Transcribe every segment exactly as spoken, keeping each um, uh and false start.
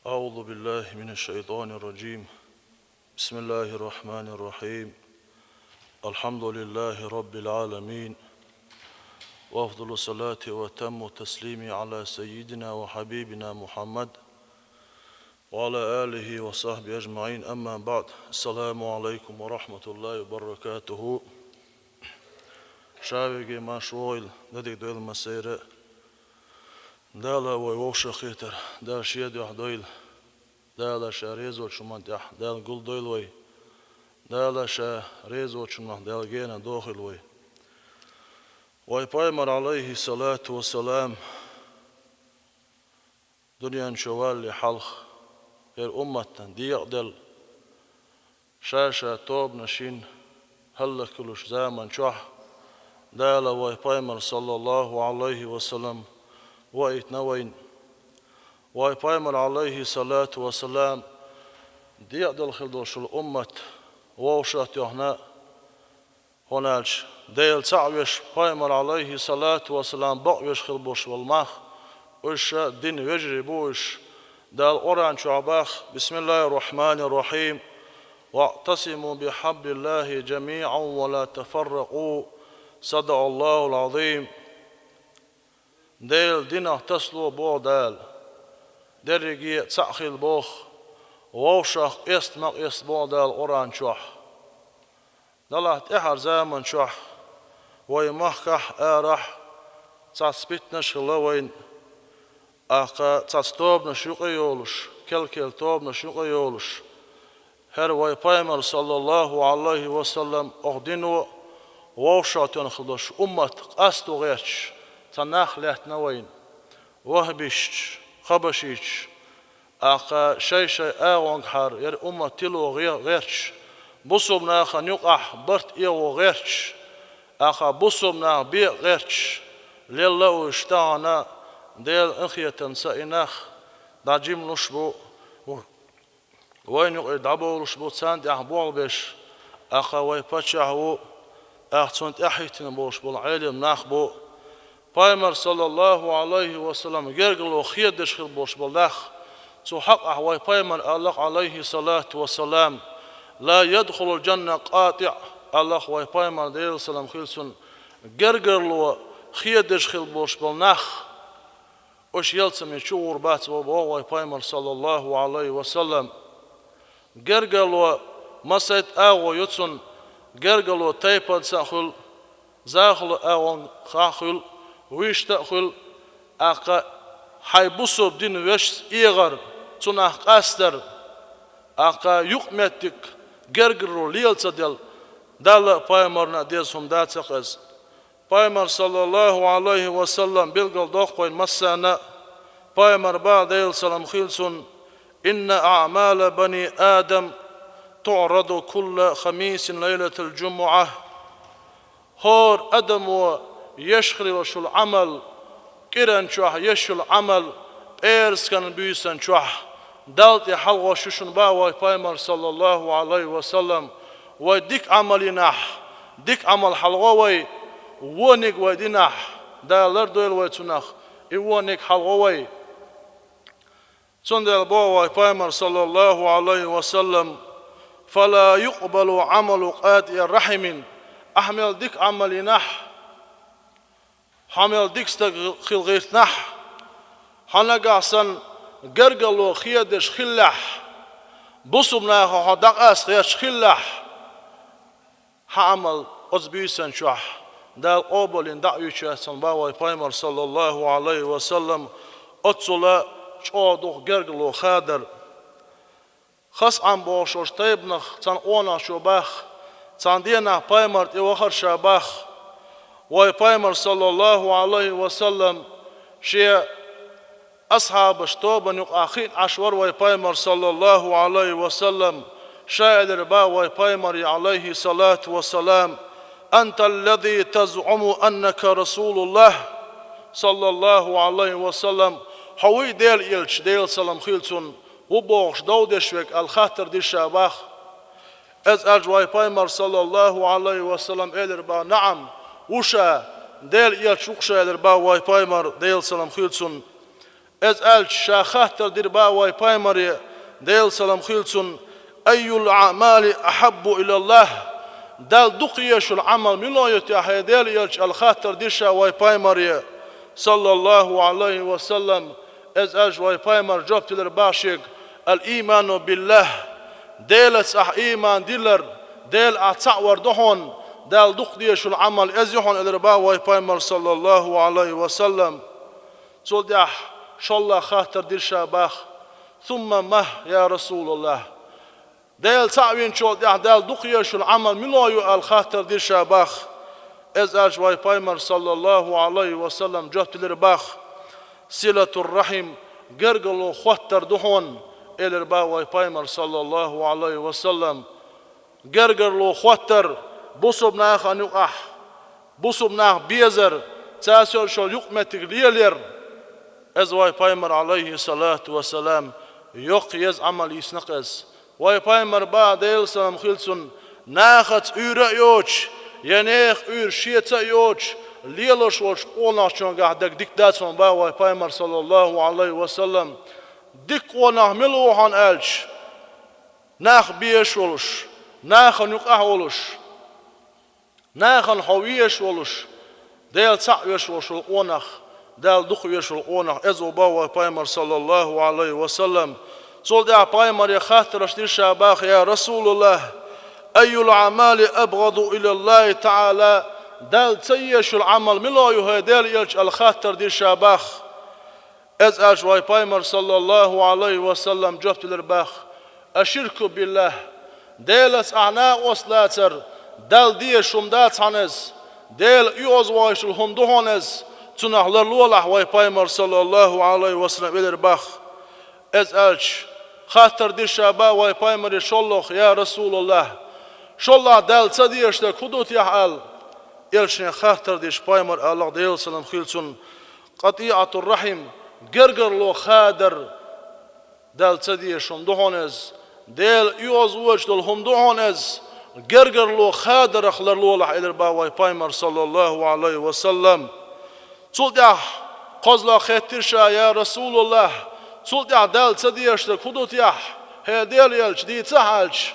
أعوذ بالله من الشيطان الرجيم. بسم الله الرحمن الرحيم. الحمد لله رب العالمين. وأفضل الصلاة وأتم التسليم على سيدنا وحبيبنا محمد وعلى آله وصحبه أجمعين. أما بعد. السلام عليكم ورحمة الله وبركاته. Ша веге ма шугӀил, дадиг дойла ма сайра. Дала вай вовшахкхетар, Дала шен дуьхьа дойла. Дала ша резачу хӀуман тӀехь Дала гулдойла вай. Дала ша резачунах Дала гена дохийла вай. Вай пайхамар, Ӏалайхи салату ва салам, дуьнен чу валале хьалха, хӀара умматна декъаделла, ша-ша тобанаш йина хӀаллакьхуьлуш заман чохь, Дала вай пайхамар, саллаллаху Ӏалайхи ва саллам, ваийтина вайна. Вай пайхамар, Ӏалайхи салату ва салам, декъаделла хила долуш долу уммат вовшах а тоьхна, хӀунда аьлча Дела цхьаъ веш, пайхамар, Ӏалайхи салату ва салам, бакъвеш хила болуш болу нах, уьш ша динан вежарий бу уьш. Дала Къуръан чохь боху: «Бисмиллахир-рахманир-рахим. ВаӀтасиму бихьаблиллахи жамиӀан ва ла тафарракъу. Садакъаллахул-Ӏазим». Делан динах тасало, боху Дала. Дерриге а цхьаъ хила боху, вовшах къеста ма къеста, боху Дала Къуръан чохь. Делахь тӀаьхьара заман чохь вай махкахь а, арахь а цхьацца питанаш а хилла вайна, тӀаккха цхьацца тобанаш юкъа йолуш, кел-кел тобанаш юкъа йолуш, хӀара вай пайхамар, саллаллаху Ӏалайхи ва саллам, оха дино вовшах тоьхна хила долуш уммат къасто гӀерташ, цхьа нах лаьттина вайна: вахӀабисташ, хабашиташ, тӀаккха шай-шай агӀонгахьара хӀара уммат тило гӀе-, гӀерташ, бусалба нахана юкъахь барт эгӀо гӀерташ, тӀаккха бусалба нах бекъа гӀерташ, лелла а уьш тахана Делан къинхетамца и нах дӀа жимлуш бу, вайна юкъе дӀабовлуш бу, царна тӀехь болх беш, тӀаккха вай паччахь ву, тӀаккха цунна тӀаьхьахӀиттина болуш болу Ӏелам нах бу. Пайхамар, саллаллаху Ӏалайхи ва саллам, гергарло хедаш хила болуш болу нах, цу хьакъахь вай пайхамар аьлла-кх, Ӏалайхи салату ва салам: «Ла ядхулул жанна къатиӀ», аьлла-кх вай пайхамар, Делан салам хила цунна, гергарло хедаш хила болуш болу нах, уьш ялсамани чу гӀур бац, боху вай пайхамар, саллаллаху Ӏалайхи ва саллам. Гергарло масийтта агӀо ю цунна, гергарло тайпанца а хуьлу, захало агӀонгахь а хуьлу, вуьшта а хуьлу, тӀаккха хьайн бусалба дин вешца эгӀар, цунах къастар, тӀаккха юкъаметтиг гергарло лела ца делла, Далла а, пайхамарна а деза хӀума дац-кх иза. Пайхамар, саллаллаху Ӏалайхи ва саллам, билгалдоккху вайна массарна а, пайхамар боху, Делан салам хила цунна: «Инна аӀмала бани Адам туӀраду кулла хамисин лайлатал жумуӀа». ХӀора адамо еш хир йолуш йолу Ӏамал, кӀиран чохь еш йолу Ӏамал, пӀераскан буьйсан чохь Далла тӀе хьалхо шу шуна боху вай пайхамар, саллаллаху Ӏалайхи ва саллам. Вай дика Ӏамал йинехь, дика Ӏамал хьалхо вай, вониг вай динехь, Дала лардойла вай цунах, и вониг хьалхо вай. Цундела боху вай пайхамар, саллаллаху Ӏалайхи ва саллам: «Фала юкъбалу Ӏамалу къатиӀи рахьимин». Ахьа мел дика Ӏамал йинехь, хьо мел дика стаг хила гӀиртинехь, хьо нагахь санна гергарло хедеш хиллехь, бусалба нахах хьо дӀакъаста гӀерташ хиллехь, хьан Ӏамал оцу буьйсан чохь Дала къобалйина дӀа а оьцуш яц хьуна боху вай пайхамар, саллаллаху Ӏалайхи ва саллам, оццула чӀогӀа дукха гергарло хадар. Хасъан бохуш йолчу тайпанах цхьана къонахчо боху, цхьана денахь пайхамар тӀе вахара ша боху. Вай пайхамар, саллаллаху Ӏалайхи ва саллам, шен асхьабаш тобанна юкъахь кхиъна Ӏаш вара вай пайхамар, саллаллаху Ӏалайхи ва саллам. Ша элира боху вай пайхамаре, Ӏалайхи салату ва салам: «Анта аллази тазӀуму аннака расулуллахӀ, саллаллаху Ӏалайхи ва саллам, хьо вуй Делан элча, Делан салам хила цунна, ву бохуш дов деш верг?» аьлла хаттар дира ша боху. Иза аьлча вай пайхамар, саллаллаху Ӏалайхи ва саллам, элира боху: «НаӀам, ву ша, Делан элча ву-кх ша», элира боху вай пайхамар, Делан салам хила цунна. Эз аьлча ша хаттар дир бах вай пайхамаре, Делан салам хилла цунна: «Айюл аъмали ахьаббу илаллахь?» Далла дукха езаш йола Ӏамал мила ю те, хӀай Делан элча, аьлла хаттар дир ша вай пайхамаре, саллаллаху Ӏалайхи ва саллам. Эз аьлча вай пайхамара жоп делар бах шега: «Ал-ийману биллахь». Делаца ахь ийман диллар, Дела ахь цхьаъ вар ду хьона, Далла дукха дезаш йола Ӏамал эз ю хьона, элар бах вай пайхамара, саллаллаху Ӏалайхи ва саллам. Цул тӀехьа шоллагӀа хаттар дир ша бах: «Сумма махь, я Расулаллахь?» Дела цхьаъ винчул тӀехьа Далла дукха езаш йола Ӏамал мила ю, аьлла хаттар дир ша бах. Эз аьлча вай пайхамара, саллаллаху Ӏалайхи ва саллам, жоп делар бах: «Силатур-рахьим», гаргало хоттар ду хьона, элар бах вай пайхамара, саллаллаху Ӏалайхи ва саллам. Гаргало хоттар, бусалба нахана юкъахь бусалба нах безар, царца йолаш йола юкъаметтиг лелаяр. Эз вай пайхамара, Ӏалайхи салату ва салам, йоккха еза Ӏамал йийцинакх эз. Вай пайхамара бах, Делан салам хилла цунна, нахаца Ӏуьйре а йоцуш, я нехан Ӏуьйре шеца а йоцуш, лелаш волчу къонахчунгахь дага дика дац хьуна бах вай пайхамара, саллаллаху Ӏалайхи ва саллам. Дика къонах мила ву хьуна аьлча, нах безаш волуш, нахана юкъахь волуш, нахана хьо везаш волуш, Дела цхьаъ везаш волуш волу къонах, Далла дукха везаш волу къонах, эз ву бах вай пайхамара, саллаллаху Ӏалайхи ва саллам. Цул тӀехьа пайхамаре хаттарш дир ша бах: «Я Расулаллахь, айюл аъмали абгӀаду илаллахи таӀала?» Далла ца езаш йолу Ӏамал мила ю, хӀай Делан элча, аьлла хаттар дир ша бах. Эз аьлча вай пайхамара, саллаллаху Ӏалайхи ва саллам, жоп делар бах: «Аш-ширку биллахь». Делаца ахь накъост лацар, Далла дезаш хӀума дац хьуна эз, Дела оьгӀазвахийтуш долу хӀума ду хьуна эз, цунах ларлолахь, вай пайхамара, саллаллаху Ӏалайхи ва саллам, элар бах. Эз аьлча хаттар дир ша бах вай пайхамаре шоллагӀа: «Я Расулаллахь, шоллагӀа Далла ца дезаш дерг хӀун ду те?» аьлла. Элчане хаттар деш пайхамара аьлла, Делан салам хилла цунна: «КъатӀиӀатур-рахьим», гаргало хадар, Далла ца дезаш хӀума ду хьуна эз, Дела оьгӀазвойтуш долу хӀума ду хьуна эз, гаргало хадарах ларлолахь, элар бах вай пайхамара, саллаллаху Ӏалайхи ва саллам. Цул тӀаьхьа кхозлагӀа хеттира ша: «Я Расулаллахь, цул тӀаьхьа Далла ца дезаш дерг хӀун ду те, хӀай Делан элча, дийцахьа», аьлча,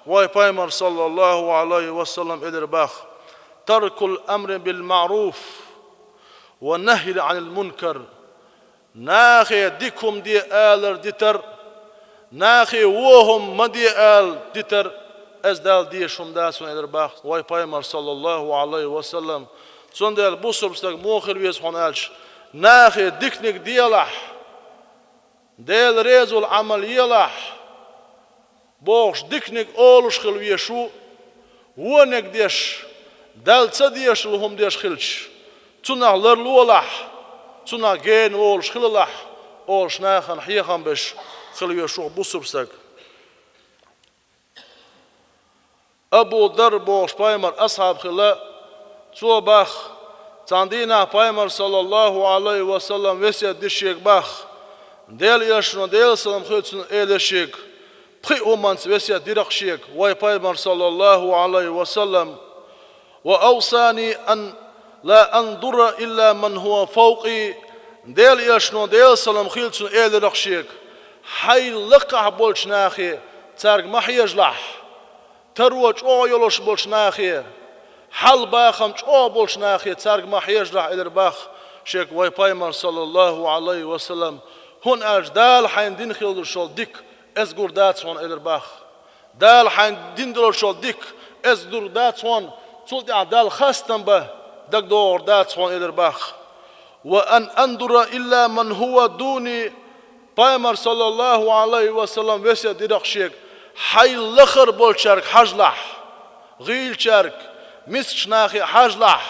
вай пайхамара, саллаллаху Ӏалайхи ва саллам, элар бах: «Таркул амри бил маъруф ва нахьйи Ӏанил мункар». Нахе дика хӀума де алар дитар, нахе вон хӀума ма де ала дитар, эз Далла дезаш хӀума дац хьуна, элар бах вай пайхамара, саллаллаху Ӏалайхи ва саллам. Цундела бусалба стаг муха хила веза хьуна аьлча, нахе диканиг делахь, Дела реза волу Ӏамал елахь, бохуш, диканиг олуш хила везаш ву, вониг деш, Далла ца дезаш долу хӀума деш хилча, цунах ларлолахь, цунах гена волуш хилалахь, олуш нахана хьехам беш хила везаш ву бусалба стаг. Абу Дарр бохуш пайхамара асхьаб хилла, цо бах, цхьана дийнахь пайхамара, саллаллаху Ӏалайхи ва саллам, весет дира шега бах. Делан элчано, Делан салам хилла цунна, элира шега, пхи хӀуманца весет дира-кх шега вай пайхамара, саллаллаху Ӏалайхи ва саллам: «Ва авсани ан ла андура илла ман хӀува фавкъи». Делан элчано, Делан салам хилла цунна, элира-кх шега: «Хьайна лакхахь болчу нахе, цаьрга ма хьежалахь. Таро чӀогӀа йолуш болчу нахе, хьал-бахам чӀогӀа болчу нахе, цаьрга ма хьежалахь», — элира бах шега вай пайхамара, саллаллаху Ӏалайхи ва саллам. «ХӀунда аьлча Дала хьайна дина хилла долуш долу дика эза гур дац хьуна», — элира бах. «Дала хьайна дина долуш долу дика эза гур дац хьуна, цул тӀаьхьа Далла хастам бан дагадогӀур дац хьуна», — элира бах. «Ва ан андура илла ман хӀува дуни». Пайхамара, саллаллаху Ӏалайхи ва саллам, весет дира-кх шега: «Хьайна лахара болчаьрга хьажалахь, гӀийлачаьрга, мискачу нахе хьажалахь.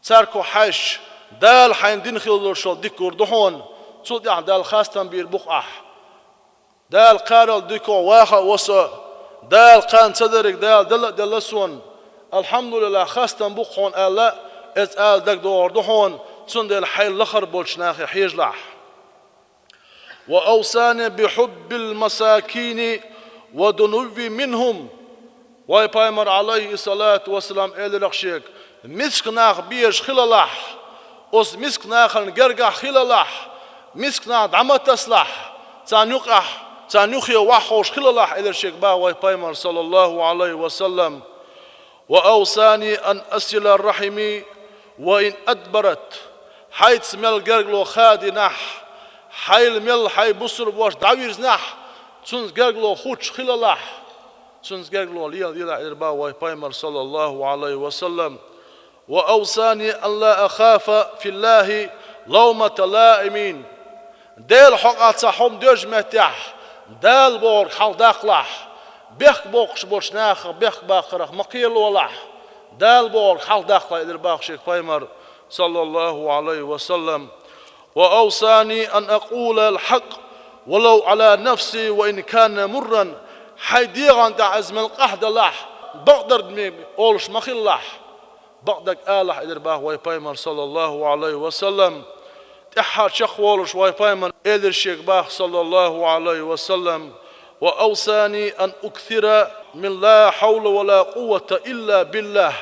Цаьрга хьаьжча, Дала хьайна дина хилла долуш долу дика гур ду хьуна, цул тӀаьхьа Далла хастам бийр бу-кх ахь. Дала кхарал дика ваха а во со, Дала кхарна ца дерриг Дала делла а делла суна. Алхьамдулиллахь, хастам бу-кх хьуна», — аьлла, эза ала дагадогӀур ду хьуна, цундела хьайна лахара болчу нахе хьежалахь. «Ва авсани би хьуббил масакини ва дунувви минхӀум». Вай пайхамара, Ӏалайхи салату ва салам, элира-кх шега: «Миска нах безаш хилалахь, оцу миска нахана гергахь хилалахь, мискача наха дӀа ма тасалахь, царна юкъахь, царна юххе ваххуш хилалахь, элира шега баха вай пайхамар, саллаллаху Ӏалайхи ва саллам. «وأوصاني أن أصل رحمي وإن أدبرت». Хьайца мел гергарло хадийнахь, хьайл мел хьай бусалба воша дӀавирзинехь, цунца гергарло хӀуттуш хилалахь, цунца гергарло леладелахь, элира баха вай пайхамар, саллаллаху Ӏалайхи ва саллам. «وأوصاني أن لا أخاف في الله لومة لائم». Делан хьокъехь цхьа хӀума доьжнача меттехь, Дала бохург хьалхадаккхалахь, бехк боккхуш болчу нахах бехк баккхарх ма кхералахь, Дала бохург хьалхадаккхалахь, элира баха шега пайхамар, саллаллаху Ӏалайхи ва саллам. «وأوصاني أن أقول الحق ولو على نفسي وإن كان مرا». Хьайн дегӀан тӀехь иза мел къахьдалахь, бакъдерг ма олуш ма хилалахь, бакъдерг алахь, элира баха вай пайхамар, саллаллаху Ӏалайхи ва саллам. ТӀаьххьара чекхволуш вай пайхамар элира шега баха, саллаллаху Ӏалайхи ва саллам: «وأوصاني أن أكثر من لا حول ولا قوة إلا بالله».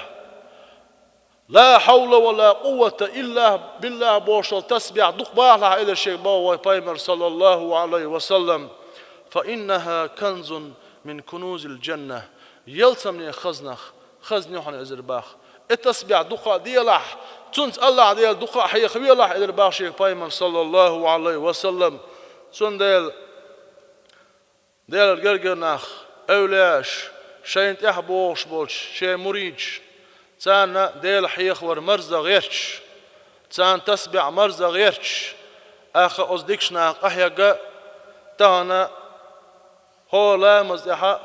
«لا حول ولا قوة إلا بالله» бохуш йолу тасбихь дукха бахалахь, элира шега баха вай пайхамар, саллаллаху Ӏалайхи ва саллам. «فإنها كنز من كنوز الجنة». Ялсаманин хазнах хазна ю хьуна иза, элира баха. И тасбихь дукха а делахь, цунца АллахӀ Дела дукха а хьехавелахь, элира баха шега пайхамар, саллаллаху Ӏалайхи ва саллам. Цундела Делан гергара нах, эвлаяаш, шайна тӀаьхьа богӀуш болчу шен муридаш, царна Дела хьехавар марздан гӀерташ, царна тасбихь марздан гӀерташ, аьхха оцу дикачу наха къахьегна, тахана хӀора ламаз тӀехь а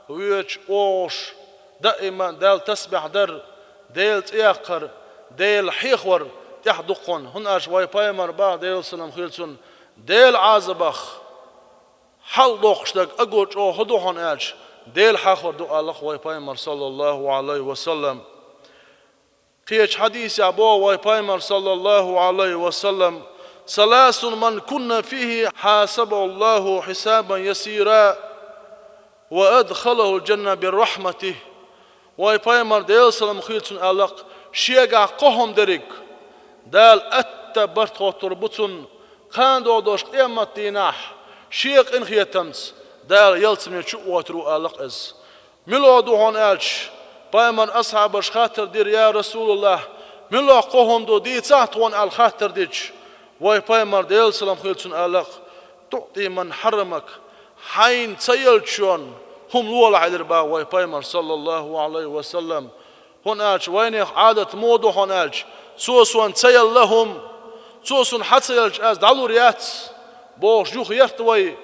воьдуш, охьуш, даима Далла тасбихь дар, Делан цӀе яккхар, Дела хьехавар тӀаьхьа дукха хьуна, хӀунда аьлча вай пайхамар баха, Делан салам хила цунна, Делан Ӏазабах хьалдоккхуш дерг агор чӀогӀа хӀун ду хьуна аьлча, Дела хьехавар ду, аьлла-кх вай пайхамар, саллаллаху Ӏалайхи ва саллам. Кхечу хьадисехь боху вай пайхамар, саллаллаху Ӏалайхи ва саллам: «ثلاث من كن فيه حاسبه الله حسابا يسيرا وأدخله الجنة برحمته». Вай пайхамар, Делан салам хила цунна, аьлла-кх: шегахь кхо хӀума дерг Дала атта барт хоттур бу цунна, кхана догӀуш къематдийнахь шен къинхетамца Дала ялсамани чу а войтур ву, аьлла-кх иза. Мила ду хьуна аьлча, пайхамаран асхьабаша хаттар дира: «Я РасулаллахӀ, мила кхо хӀума ду, дийцахьа тхуна», аьлла хаттар дича, вай пайхамар, Делан салам хила цунна, аьлла-кх: «تعطي من حرمك», хьайна ца еллачунна хӀума лолахь, элира баха вай пайхамар, саллаллаху Ӏалайхи ва саллам. ХӀунда аьлча вайнех Ӏадат муха ду хьуна аьлча, цо суна ца елла хӀума, цо суна хьа ца елча, аз дӀалур яц, бохуш юха етта вай.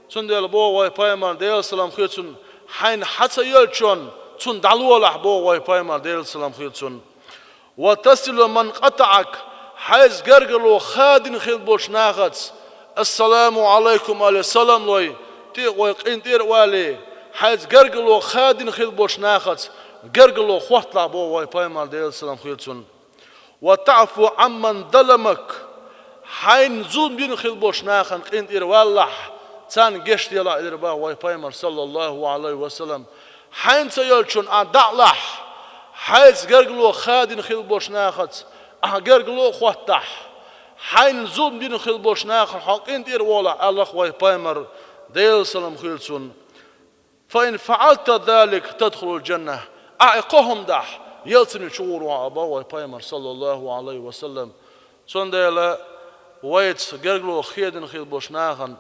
Цундела боху вай пайхамар, Делан салам хила цунна: «Хьайна хьа ца еллачунна цунна дӀалолахь», боху вай пайхамар, Делан салам хила цунна. «وتصل من قطعك», хьайца гергарло хадийна хила болчу нахаца «Ассаламу Ӏалайкум» алий, салам лой, тӀе а гӀой, къинтӀера а валий, хьайца гергарло хадийна хила болчу нахаца гергарло хотталахь, боху вай пайхамар, Делан салам хила цунна. «وتعفو عمن ظلمك», хьайна зулам дина хила болчу нахана къинтӀера валалахь, царна гечделахь, элира баха вай пайхамар, саллаллаху Ӏалайхи ва саллам. Хьайна ца еллачунна ахь дӀа а лахь, хьайца гергарло хадийна хила болчу нахаца ахь гергарло а хоттахь, хьайна зулам дина хила болчу нахана хьо къинтӀера волахь, аьлла-кх вай пайхамар, Делан салам хила цунна. «فإن فعلت ذلك تدخل الجنة». Ахь и кхо хӀума дахь, ялсамани чу гӀур ву хьо, боху вай пайхамар, саллаллаху Ӏалайхи ва саллам. Цундела вайца гергарло хадийна хила болчу нахана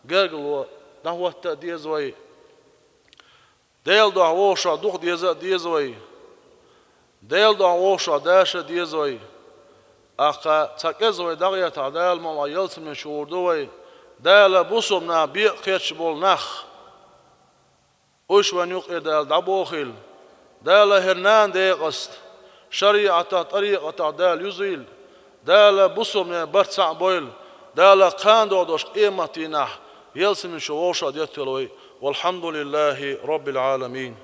гергарло дӀахӀотта а деза вай. Делан дуьхьа вовшах духа деза а деза вай. Делан дуьхьа вовшах даша а деза вай. Аккха цхьа кӀеззиг вай дӀахӀоьттахь, Дала мукъалахь, ялсамани чу гӀур ду вай. Дала бусалба нах бекъа кхеташ болу нах, уьш вайн юкъе Дала дӀабохийла. Дала хӀара нана декъаста шариӀатах, тӀарикъатах Дала юзийла. Дала бусалбанийн барт цхьаъ бойла. Дала кхана догӀуш къематдийнахь ялсамани чу вовшах деттайойла вай. والحمد لله رب العالمين.